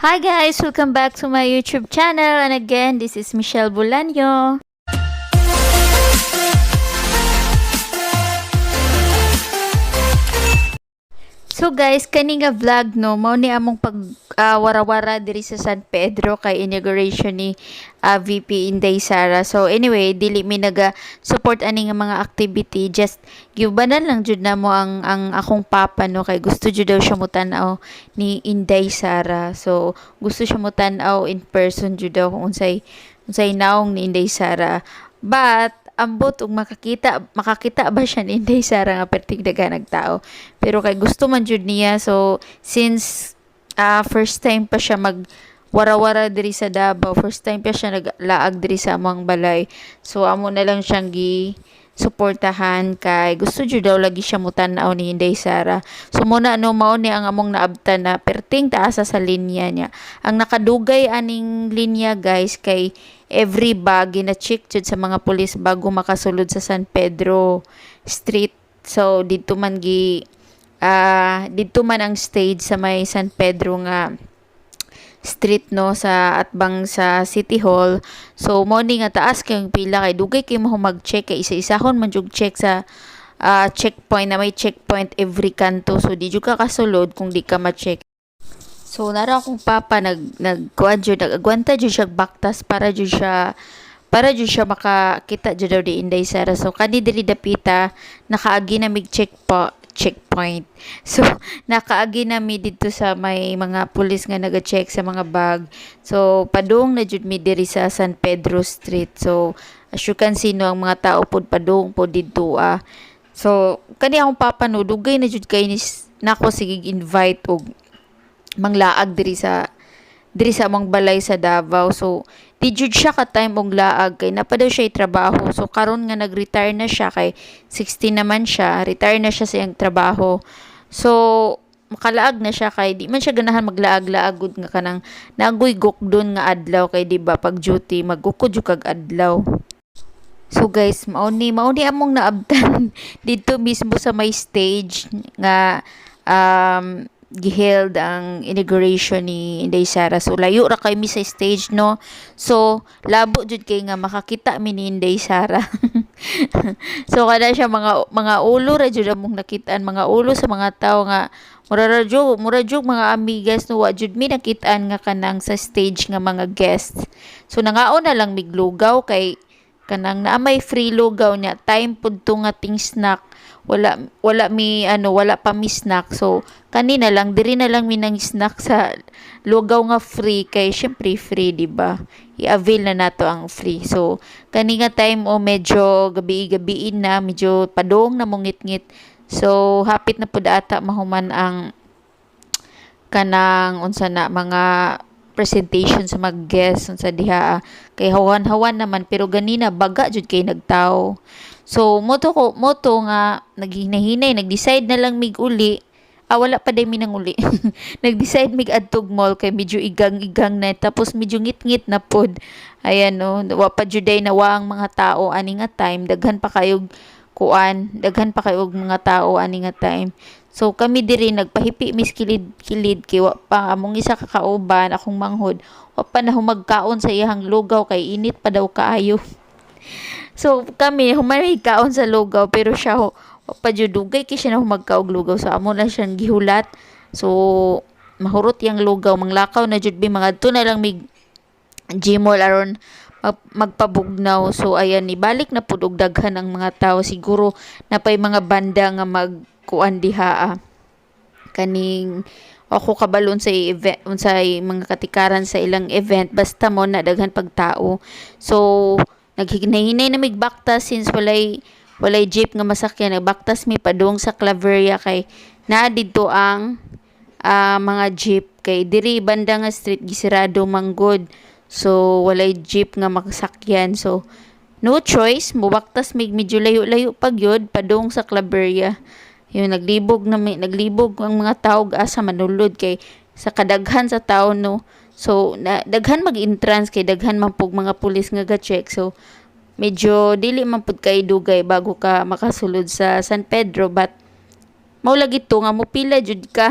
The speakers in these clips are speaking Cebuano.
Hi guys! Welcome back to my YouTube channel, and again, this is Michelle Bulanyo. So guys, kani nga vlog no, mao ni among pag wara-wara diri sa San Pedro kay inauguration ni VP Inday Sara. So anyway, dili mi naga support ani nga mga activity, just giubanan lang jud namo ang akong papa no, kay gusto jud daw siya motan-aw ni Inday Sara. So gusto siya motan-aw in person jud daw kung unsay unsay naong ni Inday Sara. But ambot og makakita makakita ba siya ni Inday Sara nga perting daghan tao. Pero kay gusto man jud niya, so since first time pa siya mag wara-wara diri sa Davao, first time pa siya naglaag diri sa among balay. So amo na lang siyang gi suportahan kay gusto jud daw lagi siya mutan-aw ni Inday Sara. So muna no, mao ni ang among naabtan na perting taasa sa linya niya. Ang nakadugay aning linya guys, kay every bag gina-check jud sa mga pulis bago makasulod sa San Pedro Street. So didto man ang stage sa may San Pedro nga street no, sa atbang sa City Hall. So mo ni nga taas kayong pila kay dugay kay mo mag-check kay isa-isahon man jud check sa checkpoint na may checkpoint every kanto. So di jud ka kasulod kung di ka ma-check. So nara akong papa nag nagkuan jud, nag-agwanta jud siya baktas para jud siya makakita jud daw di Inday Sara. So kani diri dapita nakaagi na mig checkpoint. So nakaagi na mi didto sa may mga pulis nga naga-check sa mga bag. So padung na jud mi diri sa San Pedro Street. So as you can see no, ang mga tao pod padung pod didto. So kani akong papa no, dugay na jud kay ni nako sige invite og manglaag diri sa among balay sa Davao. So di jud siya ka time og laag kay napa daw siya trabaho. So karon nga nag-retire na siya kay 60 naman siya, retire na siya sa iyang trabaho. So makalaag na siya kay di man siya ganahan maglaag-laag gud nga kanang nagoy gukdon nga adlaw kay di ba pag duty maggukod jud kag adlaw. So guys, mao ni among naabtan didto mismo sa may stage nga giheld ang inauguration ni Inday Sara. So layo ra kay mi sa stage no. So labo jud kay nga makakita mi ni Inday Sara. So kada siya mga ulo ra jud among nakitaan, mga ulo sa mga tawo nga mura jud mga amigas no, wa jud mi nakitaan nga kanang sa stage nga mga guests. So nangaon na lang mig lugaw kay kanang naa may free lugaw niya, time pud to nga ting snack, wala wala mi ano, wala pa mi snack. So kanina lang diri na lang mi nang snack sa lugaw nga free kay syempre free, di ba? I-avail na nato ang free. So kani nga time o medyo gabi-gabiin na, medyo padong na mongitngit. So hapit na pud ata mahuman ang kanang unsa na mga presentation sa mga guests unsa diha kay hawan-hawan naman, pero ganina baga jud kay nagtawo. So moto ko moto nga naghinay-hinay, nag-decide na lang mig uli. Wala pa day mi nang uli. Nag-decide mig adtog mall kay medyo igang-igang na tapos medyo ngit-ngit na pod. Ayan no, wa pa jud day nawa ang mga tao ani nga time, daghan pa kayo kuan, daghan pa kayo og mga tao ani nga time. So kami diri nagpahipi mis kilid-kilid kay wa pa among isa ka kauban, akong manghod, wa pa na humagkaon sa iyang lugaw kay init pa daw kaayo. So kami human kaon sa lugaw pero siya ho, wa pa jud, dugay kay siya na humagkaog lugaw. So amo na siyang gihulat. So mahurot yang lugaw, manglakaw na jud bi, mangadto na lang mig Gmall aron magpabugnaw. So ayan, ibalik na pud og daghan ang mga tao, siguro napay mga banda nga magkuan diha. Kaning ako kabalon sa event, unsay mga katikaran sa ilang event, basta mo na daghan pagtao. So naghinay-hinay na mig baktas since walay jeep nga masakyan, nagbaktas mi padung sa Claveria kay naa didto ang mga jeep kay diri banda nga street gisirado manggod. So walay jeep nga makasakyan. So no choice, mubaktas mig medyo layo-layo pa gyud padung sa Claveria. Yun, naglibog na mi, naglibog ang mga tao asa manulod kay sa kadaghan sa tao no. So na, daghan mag-entrance kay daghan man pug mga pulis nga ga-check. So medyo dili man pud kay dugay bago ka makasulod sa San Pedro, but mao lagi to nga mopila jud ka.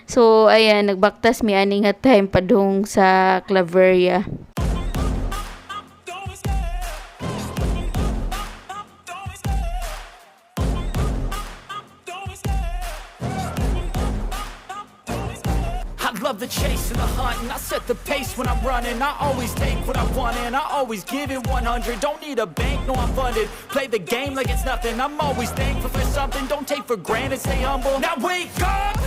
So ayan, nagbaktas mi ani nga time padung sa Claveria. I love the chase and the hunt, and I set the pace when I'm running. I always take what I want, and I always give it 100. Don't need a bank, no, I'm funded. Play the game like it's nothing. I'm always thankful for something. Don't take for granted, stay humble. Now wake up!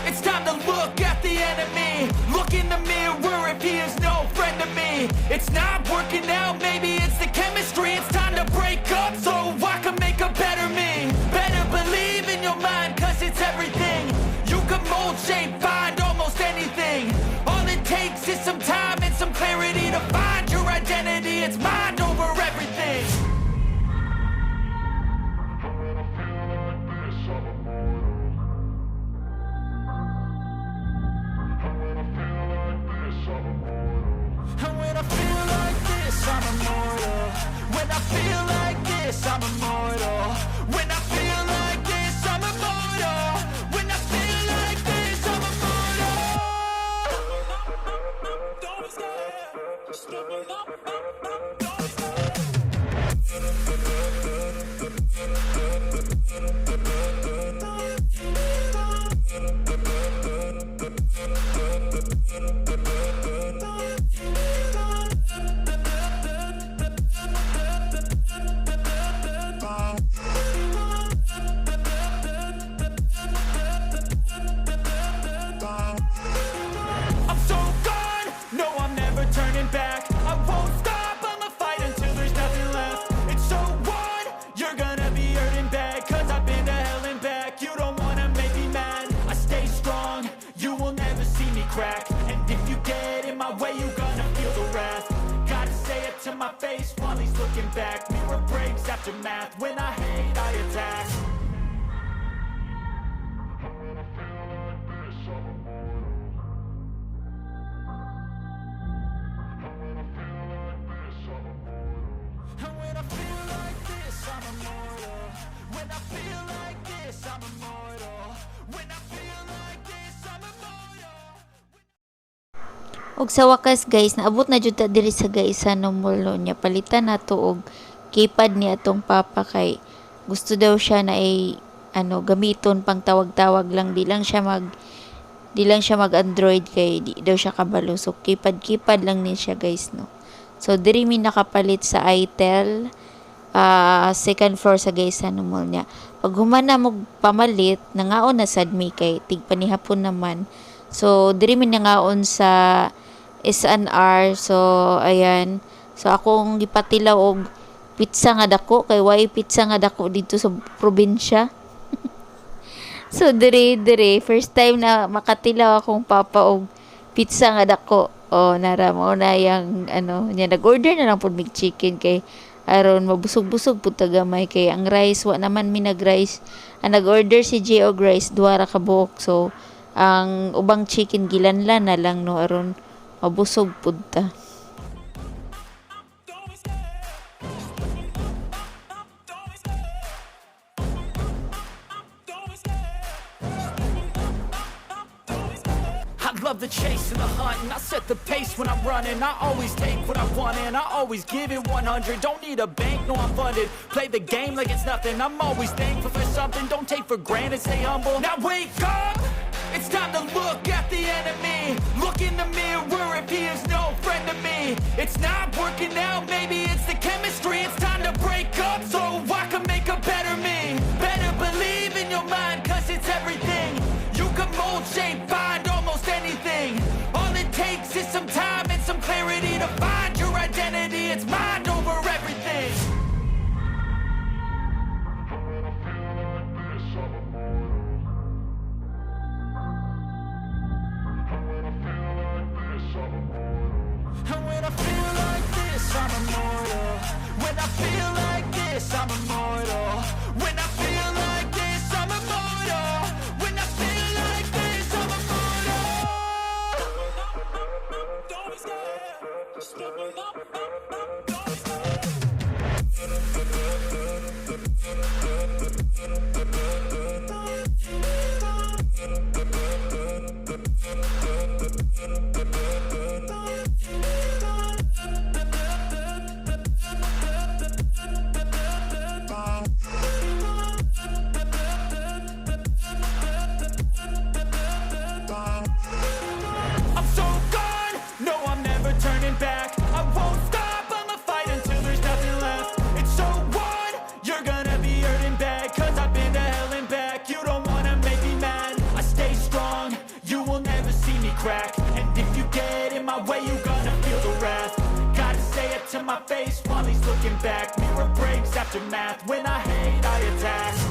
It's time to look at the enemy. Look in the mirror if he is no friend to me. It's not working out, maybe it's the chemistry. It's time to break up so I can make a better me. Better believe in your mind, 'cause it's everything. You can mold, shape, find almost anything. All it takes is some time and some clarity to find your identity. It's mind over everything. And when I feel like this, I'm immortal. And when I feel like this, I'm immortal. And when I feel like this, I'm immortal. When I feel like this, I'm immortal. When I feel like this, I'm immortal. When I feel like this, I'm immortal. Don't be scared. Stepping up, up, up, don't be scared. I'm so gone, no, I'm never turning back. I won't stop, I'ma fight until there's nothing left. It's so on, you're gonna be hurting bad. 'Cause I've been to hell and back. You don't wanna make me mad. I stay strong, you will never see me crack. And if you get in my way, you gonna feel the wrath. Gotta say it to my face while he's looking back. Mirror breaks after math. When I hate, I attack. And when I feel like this, I'm immortal. And when I feel like this, I'm immortal. And when I feel like this, I'm immortal. When I feel like this, I'm immortal. When I feel like this, I'm immortal. Ug sa wakas, guys, naabot na jud ta diri sa Gaisano Mall niya. Palitan nato og keypad ni atong papa kay gusto daw siya na ay ano gamiton pang tawag-tawag lang, di lang siya mag Android kay di daw siya kabalo. So keypad keypad lang ni siya, guys, no. So diri mi nakapalit sa iTel, second floor sa Gaisano Mall niya. Pag human na mo pamalit, nangaon na sad mi kay tigpanihapon naman. So diri mi nangaon sa S&R. So ayan. So akong gipatilaw og pizza nga dako kay way pizza nga dako dito sa probinsya. So dire dire first time na makatilaw akong papa og pizza nga dako. Oh, nara mo na yang ano niya, nag-order na lang pud mig chicken kay aron mabusog-busog pud ta gamay kay ang rice, wa naman mi nag-rice. Ang nag-order si J og rice, duha ra ka buok. So ang ubang chicken gilanlan na lang, no, aron mabusog pud ta. Don't be scared. Don't be scared. Don't be scared. Don't be scared. I love the chase and the hunt, and I set the pace when I'm running. I always take what I want, and I always give it 100. Don't need a bank, no, I'm funded. Play the game like it's nothing. I'm always thankful for something. Don't take for granted, stay humble. Now wake up! It's time to look at the enemy. Look in the mirror if he is no friend to me. It's not working out, maybe it's the chemistry. It's time to break up so I can make a better me. Better believe in your mind, 'cause it's everything. You can mold, shape, find almost anything. All it takes is some time and some clarity to find your identity. It's mind over everything. And when I feel like this, I'm immortal. And when I feel like this, I'm immortal. And when I feel like this, I'm immortal. When I feel like this, I'm immortal. When I feel like this, I'm immortal. When I feel like this, I'm immortal. Don't be scared. Stepping up, up, up, don't be scared. crack. And if you get in my way, you gonna feel the wrath. Gotta say it to my face while he's looking back. Mirror breaks after math. When I hate, I attack.